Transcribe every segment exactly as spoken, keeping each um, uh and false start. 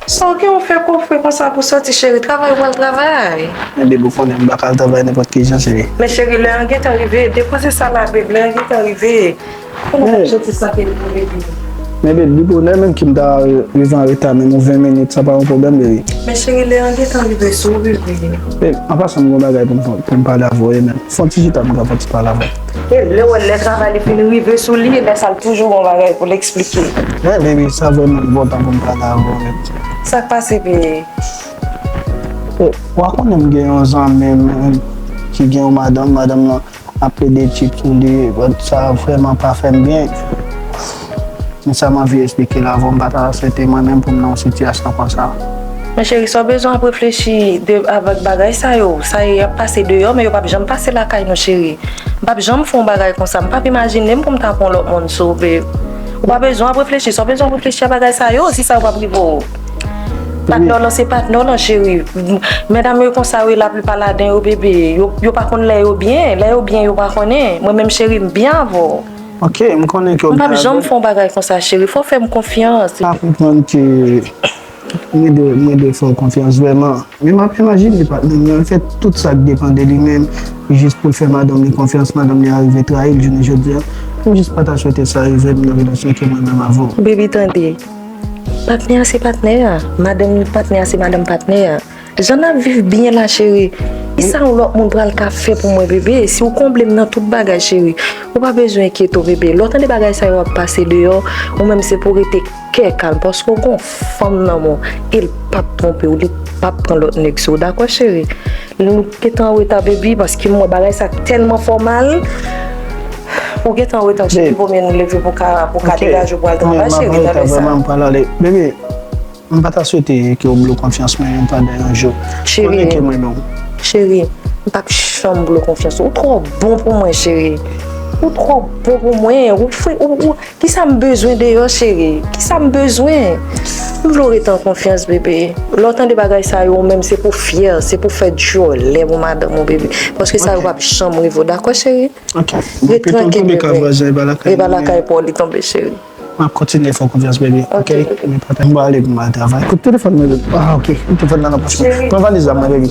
Sa w gen w fè kòfre konsa pou sòti, cheri? Travay ou pral travay. Men baby, ou konnen m pa ka al travay nenpòt ki jan, cheri. Men cheri, lè an gentan rive. Depoze sa la, baby, lè an gentan rive. Konnen w ap soti sa ke li pou baby. Men baby, li bonè menm ki m ta rive an reta, menm yon ven minit, sa pa yon pwoblèm, baby. Men cheri, lè an gentan rive sou ou, baby. Baby, an pasan, m gen yon bagay pou m, pou m pale avè w, wi, menm. Fè yon ti chita pou m ka fè yon ti pale avè w. E lè w wè lè travay li fin rive sou li, lè sa l toujou gon bagay pou l eksplike. Men, baby, sa vrèman enpòtan pou m pale avè w, menm. Sa k pase, baby? E, w a konnen m gen yon zanmi m ki gen yon madanm, madanm nan ap plede cheat sou li, sa vrèman pa fè m byen. Men sa m anvi eksplike l avè w, m pa ta swete mwen menm pou m nan yon sitiyasyon konsa. Men cheri, sa w bezwen ap reflechi de, avèk bagay sa yo, sa y ap pase deyò, men yo p ap janm pase lakay nou, cheri. M p ap janm fè yon bagay konsa, m p ap imajine m pou m ta pran lòt moun sove. Ou pa bezwen ap reflechi, sa w bezwen ap reflechi a bagay sa yo, si sa yo p ap rive w. Patnè w lan se patnè w lan, cheri. Medam yo konsa yo ye laplipa ladan yo, bebe. Yo, yo pa konn lè yo byen, lè yo byen, yo pa konnen. Mwen menm, cheri, m byen avè w. Ok, m konnen ke w byen avè m. M p ap janm fè yon bagay konsa, cheri. Fò w fè m konfyans. M pa konprann ke mwen dwe, mwen dwe fè w konfyans vrèman. Men m ap imajine patnè m nan, l fè tout sa k depann de li menm, jis pou l fè madanm li konfyans, madanm li a rive trayi l jounen jodi a. M jis pa ta swete sa rive m nan relasyon ke mwen menm avè w. Baby, tande. Patnè a se patnè a. Madanm patnè a se madanm patnè a. Jan n ap viv byen la, cheri. Kisa yon lòt moun pral ka fè pou mwen, bebe? Si w konble m nan tout bagay, cheri. Ou pa bezwen enkyete w, bebe. Lè w tande bagay sa yo ap pase deyò, ou menm se pou w rete kè kalm, paske w gon fanm nan men w, e l p ap twonpe w, li p ap pran lòt nèg sou w, dakò, cheri? Nou gentan anreta, baby, paske m wè bagay sa tèlman fòmal. Ou gentan anreta, cheri, vomye nou leve pou ka, pou ka degaje w pou al travay, cheri, nan lè sa. Baby, m pa ta swete ke w blow konfyans mwen menm pandan yon jou. Konnen ke m renmen w. Cheri, m p ap janm blow konfyans ou. Ou twò bon pou mwen, cheri. Ou twò bon pou mwen. Ou fre, ou, ou, kisa m bezwen deyò, cheri? Kisa m bezwen? M vle w rete an konfyans, bebe. Lè w tande bagay sa yo, ou menm se pou w fyè, se pou w fè djòlè pou madanm ou, bebe. Paske sa yo p ap janm rive w, dakò, cheri? Ok. Ret trankil, bebe. E pa lakay pa w li tonbe, cheri. M ap kontinye fè w konfyans, bebe. Ok, bebe. M pa ta, m prale pou m al travay. Kote telefòn mwen, bebe? Ah, ok. Telefòn nan nan pòch mwen. Pran valiz la, mwen, bebe.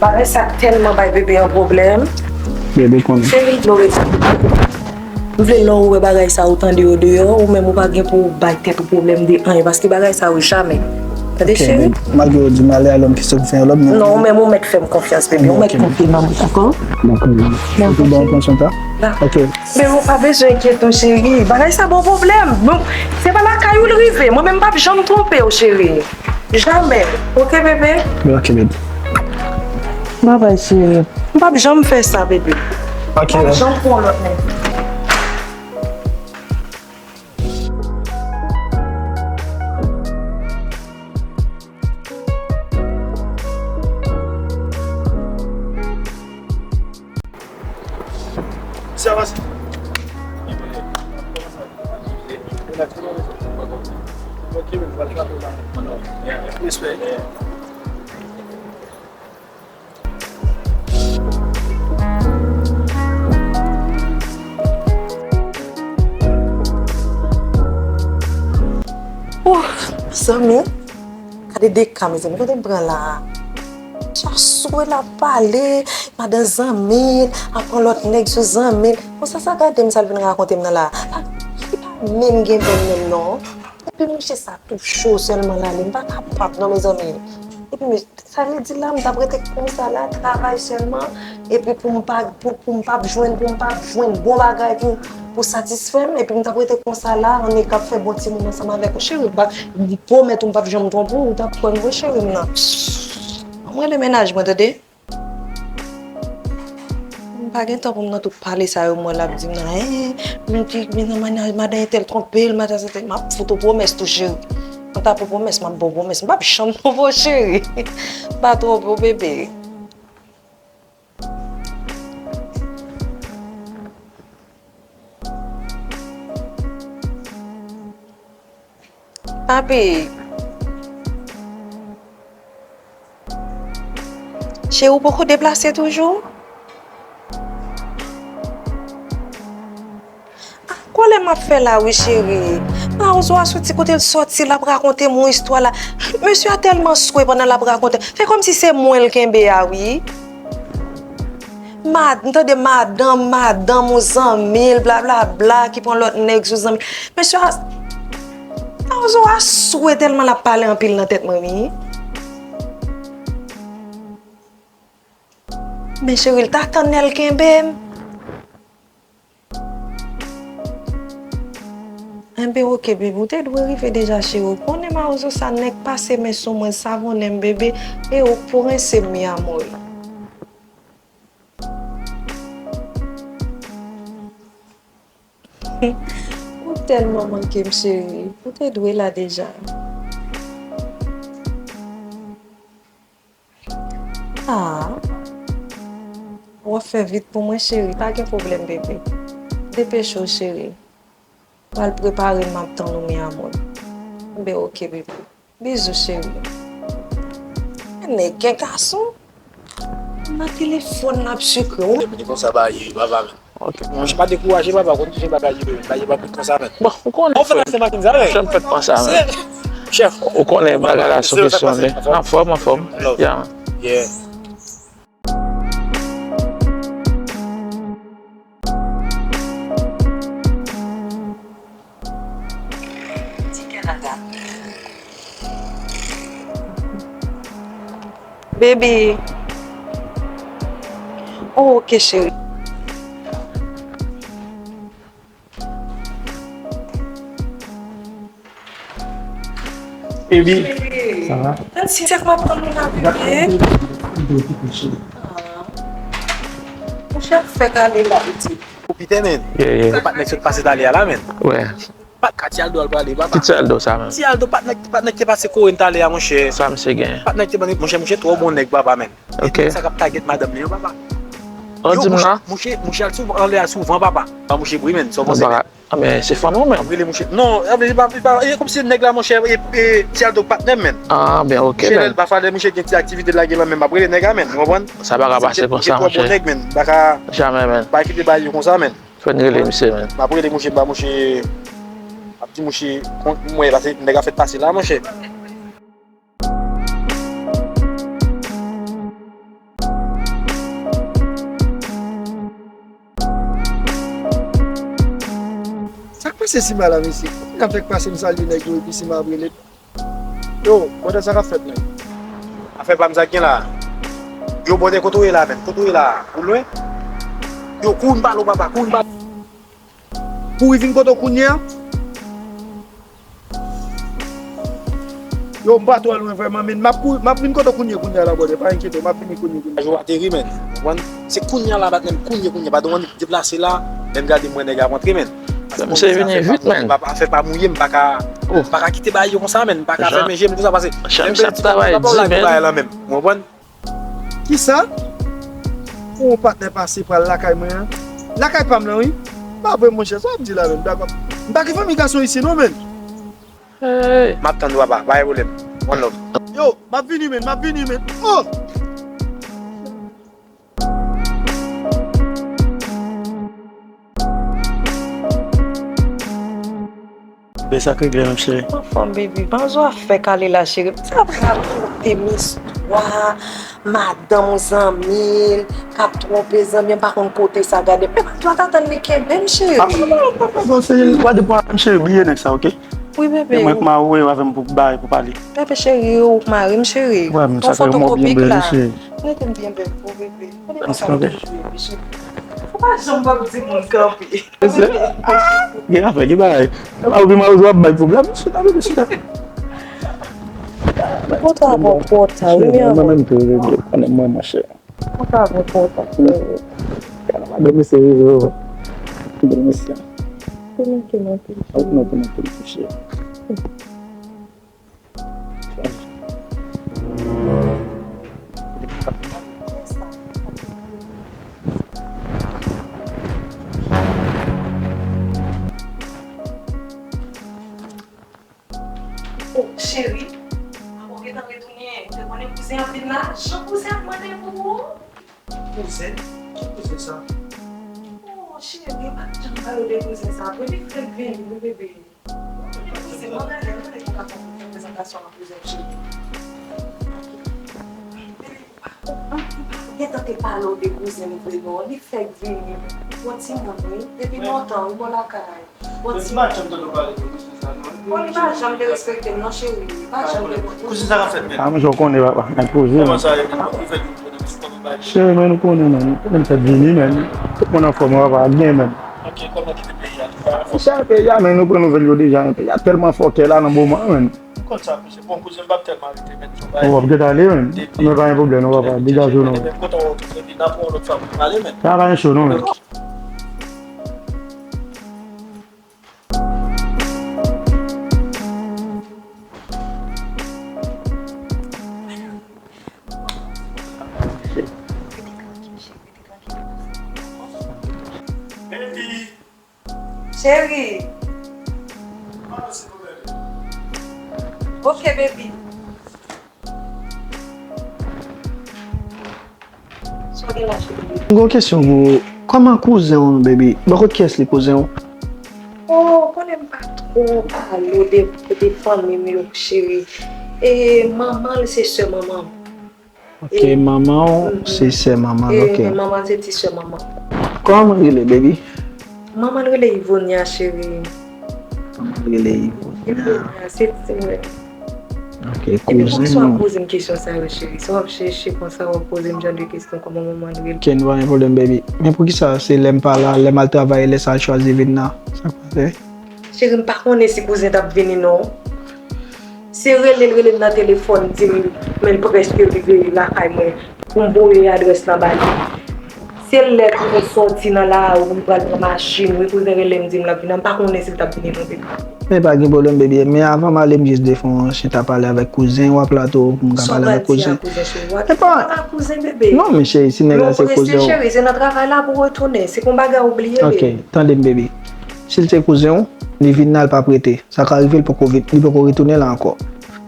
Bagay sa tèlman bay bebe an pwoblèm. Bebe konnen. Cheri, m vle w rete. M vle lè w wè bagay sa yo, tande yo deyò, ou menm ou pa gen pou w bay tèt ou pwoblèm de anyen, paske bagay sa yo jamè. Tande, cheri? Ok, bebe. Malgre w di m ale a lòm ki sot fè yon lòm, men... Non, ou menm ou mèt fè m konfyans, bebe. Ou mèt konfye nan mwen, dakò? Dakò, bebe. Dakò, cheri. Ou pran swen ta? Dakò. Ok. Men ou pa bezwen enkyete w, cheri. Bagay sa ba w pwoblèm. Bon, se pa lakay ou l rive. Mwen menm m p ap janm twonpe w, cheri. Jamè. Ok, bebe? Ok, bebe. Babay, cheri. M p ap janm fè sa, bebe. Ok, bebe. M p ap janm pran lòt nèg. Sa va, sa? Respè. Ouh, zanmi, gade de ka, mezanmi, kote m pran la a? Chak sou l ap pale, madan zanmi l, ap pran lòt nèg sou zanmi l. Bon, sa, sa gade m, sa l vin rakonte m nan la a. Li pa menm gen menm menm non. Epi mouche sa tou cho sèlman l ale, m pa kapab non, mezanmi. Epi, Sa vle di la, m t ap rete konsa la, travay sèlman, epi pou m pa, pou, pou m p ap jwenn, pou m p ap jwenn bon bagay pou, pou satisfè m, epi m t ap rete konsa la, annik ap fè bon timoun ansanm avèk ou. Cheri, m pa, m pwomèt ou m p ap janm twonpe w, ou t ap kwè m vre, cheri m nan. Ban m rele mennaj mwen, tande? M pa gen tan pou m nan tout pale sa yo, m wè l ap di m nan, en, men ki, men nan mennaj, madan entèl twonpe l, madan entèl, m ap fout ou pwomès tou, cheri. Mwen ta pou pwomès, m ap ba w pwomès. M p ap janm twonpe w, cheri. M pa twonpe w, bebe. Papi. Cheri, ou poko deplase toujou? Ah, kwè lè m Ap fè la wi cheri. Mawozo a soti kote l soti, l ap rakonte m yon istwa la. Mesye a tèlman swe pandan l ap rakonte. Fè kòmsi se mwen l kenbe a wi. Mad, m tande madanm, madanm yon zanmi l, blablabla, ki pran lòt nèg sou zanmi. Mesye a, Mawozo a swe tèlman l ap pale anpil nan tèt mwen wi. Men cheri, l ta tann lè l kenbe m. Enben, oke, bebe, ou te dwe rive deja, cheri. Ou konnen mawozo sa, nèk pase men sou mwen, savonnen m, bebe, e ou k pou rense m, mi amor. Ou tèlman manke m, cheri. Ou te dwe la deja. Ah. W ap fè vit pou mwen, cheri. Pa gen pwoblèm, bebe. Depeche w, cheri. Pral prepare m, m ap tann ou, mi amor. Enben, oke, bebe. Bizou, cheri. Nèg gen gason. Nan telefòn, l ap sekre w. Li konsa ba ye, papa, men. Ok. Monchè, pa dekouraje, papa. Konn kijan bagay yo ye. Bagay yo pa vin konsa, men. Bon, ou konnen. Ou fè pase machin sa, men. Chèf, fèt konsa, men. Chèf. Ou konnen bagay la sou kesyon li. Anfòm, anfòm. Yeah. Yeah. Baby. Oh, ok, cheri. Baby, sa va? Tann si se kòman nou la, bebe. Monchè, fè kale la, pitit. Ou pite, men. Yeah, yeah. Ou pa t nèk sot pase talè a la, men. Wè. Pat ka ti Aldo al prale, papa. Ki ti Aldo sa, men? Ti Aldo, pa t nèk, pa t nèk te pase kore n talè a, monchè. Sa misye gen? Pa t nèk te ban, monchè, monchè twò bon nèg, papa, men. Ok. Sa k ap tagèt madanm li an, papa. An di m la? Monchè, monchè al souvan, anlè a souvan, papa. Pa monchè bri, men, sa w panse, men? Ah, men se fanmi w menm. Ap rele mouche. Non, e, e, e, e, kòmsi nèg la, monchè, e, e, Ti Aldo patnè m, men. Ah, ben, ok, men. Chèlè, pafwa, lè mouche gen ti aktivite l lage lan men, m ap rele nèg la, men. Ou konprann? Sa pa ka pase konsa, monchè. Mouche twò bon nèg, men. M pa ka, jamè, men. Pa kite bagay yo konsa, men. Fò n rele misye, men. M ap rele mouche, m ba mouche, m ap di mouche, kon, mwen, pase nèg la fèk pase la, monchè. Sa k pase Sima la, mesye? Kòman n ap fèk pase m salye nèg yo epi Sima ap rele m? Yo, bòdè, sa k ap fèt, men? Afè pa m sa k gen la. Yo, bòdè, kote w ye la, menm? Kote w ye la? Ou lwen? Yo, kouri m pale w, papa, kouri m pale w. Kouri vin kote w kounye a. Yo, m pa twò lwen vrèman, men m ap kouri, m ap vin kote w kounye, kounye a la, bòdè, pa enkyete w, m ap vini kounye, kounye a. Jou ateri, men. Ou konprann? Se kounye a la, bat menm kounye, kounye a. Pa dwe annik deplase la, lè m gade m wè nèg ap antre, men. Misye vini vit, men. Afè pa mouye, m pa ka, m pa ka kite bagay yo konsa, men. M pa ka fèmen je m konsa, pase lè m pèdi fanmi m, m pa lage bagay lan menm. Ou konprann? Kisa? Pou yon patnè pase pral lakay mwen an? Lakay pa m nan, wi. Pa vre, monchè, sa w ap di la menm, dakò. M pa gen fanmi gason isi, non, men. M ap tann ou, papa, pa gen pwoblèm. One love. Yo, m ap vini, men, m ap vini, men. Oh! Be sa k regle menm cheri. Anfòm, baby. Panzo a fè kale la, cheri. Sa ap rakonte m istwa madanm yon zanmi l k ap twonpe zanmi an, pa konn kote sa gade. Men Panzo a ta tann li kenbe m, cheri. Ah, non, non, non, pa Panzo, se, w a depan menm cheri, bliye nèg sa, ok? Wi, bebe. E mwen k mari w, avè m pou bay, pou pale. Bebe, cheri, ou k mari m, cheri. Wè, m sa fè mò byen bèl, cheri. Rete m byen bèl pou bebe. Gade kòman w ap jwe, bebe, cheri. Ou pa janm p ap di moun kanpe. Gen afè, gen bagay. Epa, ou gen mawozo ap bay pwoblèm. Chita, bebe, chita. Pòta, pòta, wi, mi amor. Mwen menm tou, bebe, konnen mwen, monchè. Pòta, pòta. Gade madanm mesye, bebe. Bebe, mesye. Konnen ke mwen tou. Ou konnen ke mwen tou, monchè. Oh, cheri, papa w gentan retounen. Ou te konnen kouzen ap vin la? Jan kouzen ap mande pou ou. Kouzen? Ki kouzen sa? Oh, Cheri, pa janm pale de kouzen sa vre, li fèk vini wi bebe. Kouzen mwen renmen, mwen renmen lè ou ka fè prezantasyon an kouzen cheri. Gentan te pale w de kouzen m vre non, li fèk vini. Bon timoun wi, depi lontan wi bò lakay. Bon timoun. Bon li pa janm te respekte m non cheri, li pa janm te. Kouzen sa k ap fèt menm? Ah, men jan w konnen papa, men kouzen. Kòman sa ye menm? Kòman w fè vin konnen m konnen bay? Cheri, men nou konnen menm, nou konnen m fèk vini menm. Tout moun anfòm papa, byen menm. Ok, kòman kite peyi a? Sa peyi a, men nou pran nouvèl yo deja, men peyi a tèlman fòkè la nan moman menm. M konn sa, kouzen. Bon, kouzen, m p ap tèlman rete, men, yon bagay. Bon, w ap gentan ale, menn. Men pa gen pwoblèm, non, papa. Degaje w, non. Men, men, kontan wè w tou, epi n ap wè yon lòt fwa pou n pale, menn. Pa gen cho, non, menn. Ok. Baby. Cheri. Ok, baby. Sa w gen la, cheri? M gen yon kesyon pou ou. Kòman kouzen w, baby? Bò kot kiyès li kouzen w? Oh, ou konnen m pa twò pale w de, de fanmi m yo, cheri. E manman l se sè manman m. Ok, manman w se sè manman l, ok. Manman se ti sè manman. Kòman manman rele, baby? Manman rele Ivonia, cheri. Manman rele Ivonia. Ivonia, se ti mwen. Ok, kouzen. Epi poukisa w ap poze m kesyon sa yo, cheri? Sa w ap chèche konsa, w ap poze m jan de kesyon, kòman manman rele? Ok, nou pa gen pwoblèm, baby. Men poukisa se lè m pa la, lè m al travay, lè sa l chwazi vin la? Sa k pase? Cheri, m pa konnen si kouzen t ap vini non. Se rele l rele m nan telefòn, di m, men l prèske rive lakay mwen pou m voye adrès lan ba li. Se lè pou mwen sòti nan lari pou m pral pran machin, wi, kouzen rele m di m l ap vini. M pa konnen si l t ap vini non, baby. Men pa gen pwoblèm, baby. Men avan m ale, m jis vle fè yon chita pale avèk kouzen w ap la tou, pou m ka pale avèk kouzen. Sa w pral di a kouzen, cheri? W ap pale ak kouzen, bebe. Non, men cheri, si nèg la se kouzen w. Cheri, se nan travay la pou w retounen. Se pa yon bagay ou bliye, bebe. Ok, tande m, baby. Si l se kouzen w, li vin la, l p ap rete. Sa ka rive l poko vin, li poko retounen la ankò.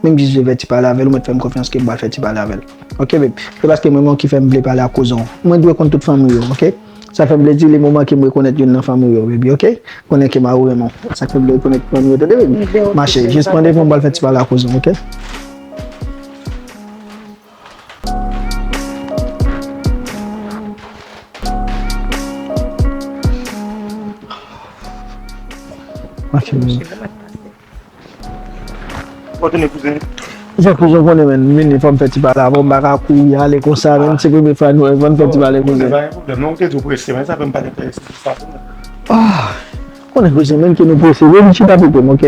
Men m jis vle fè ti pale avè l, ou mèt fè m konfyans ke m pral fè ti pale avè l. Ok, babe? Se paske mwen menm ki fè m vle pale ak kouzen w. Mwen dwe konn tout fanmi yo, ok? Sa fè m plezi, le moman ke m rekonèt youn nan fanmi yo, baby, ok? Konnen ke mari w renmen w. Sa fè m vle rekonèt fanmi yo, tande, baby? Mache, jis pran de pou m pral fè ti pale ak kouzen w, ok? Ok, men. Bon, tounen kouzen. Jan kouzen konnen, men, m vini, fò m fè ti pale avè w, m pa ka kouri ale konsa, men, se premye fwa nou wè, fò n fè ti pale kouzen. Pa gen pwoblèm, non, ou te di w prese, men sa fè m pa t enterese nan sa tou, men. Ah, konnen kouzen, menm ke nou prese, vin chita pito m, ok?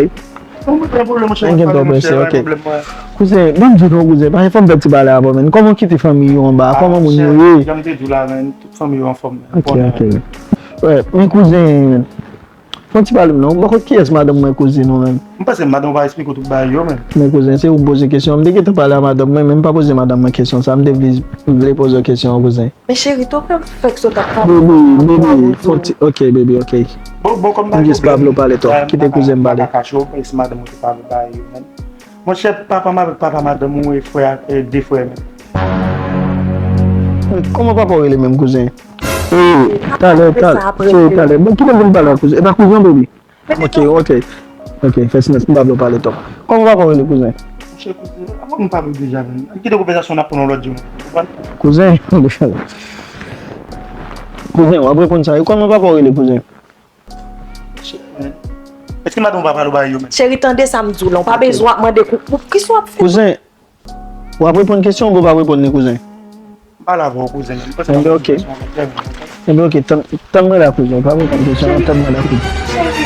Non, mwen pa gen pwoblèm, monchè, pa gen pwoblèm, monchè, pa gen pwoblèm, mwen. Kouzen, ban m di w non, kouzen, pa gen fò m fè ti pale avè w, men. Kòman w kite fanmi yo anba? Kòman moun yo ye? Jan m te di w la, men, tout fanmi yo anfòm, men. Ok, ok. Wè, men kouzen, fè yon ti pale m non. Bò kot kiyès madanm mwen, kouzen, ou menm? M panse madanm ou pa eksplike w tout bagay yo, men. Men kouzen, se ou m poze kesyon an. M te gentan pale a madanm mwen, men m pa poze madanm mwen kesyon sa. M te vle, vle poze w kesyon an, kouzen. Men cheri, tou fè m fèk sot ap pale. Baby, baby, fò ti, ok, baby, ok. Bon, bon, kòm m jis pa vle w pale twòp. Kite kouzen m pale. M pa ka kache w, e si madanm ou te pale bagay yo, men. Monchè, papa m avèk papa madanm ou e frè, e de frè, men. Kòman papa w rele menm, kouzen? Ee, talè, talè, cheri, talè. Bon, kite m vin pale ak kouzen. E pa kouzen w, baby? Ok, ok. Ok, fè silans, m pa vle w pale twòp. Kòman papa w rele, kouzen? Monchè, kouzen, avan nou pale deja, men. Ann kite konvèsasyon n ap pran yon lòt jou, men. Ou konprann? Kouzen. Kouzen, w ap reponn sa wi. Kòman papa w rele, kouzen? Èske madanm ou pa pale w bagay yo menm? Cheri, tande sa m di w lan. Ou pa bezwen ap mande kou, kou, kisa w ap fè? Kouzen, w ap reponn kesyon oubyen w p ap reponn li, kouzen? M pale avè w, kouzen. M panse m ap reponn kesyon an trè byen, ok? Enben, ok, tann, tann mwen la, kouzen. W p ap reponn kesyon an, tann mwen la, kouzen. Cheri,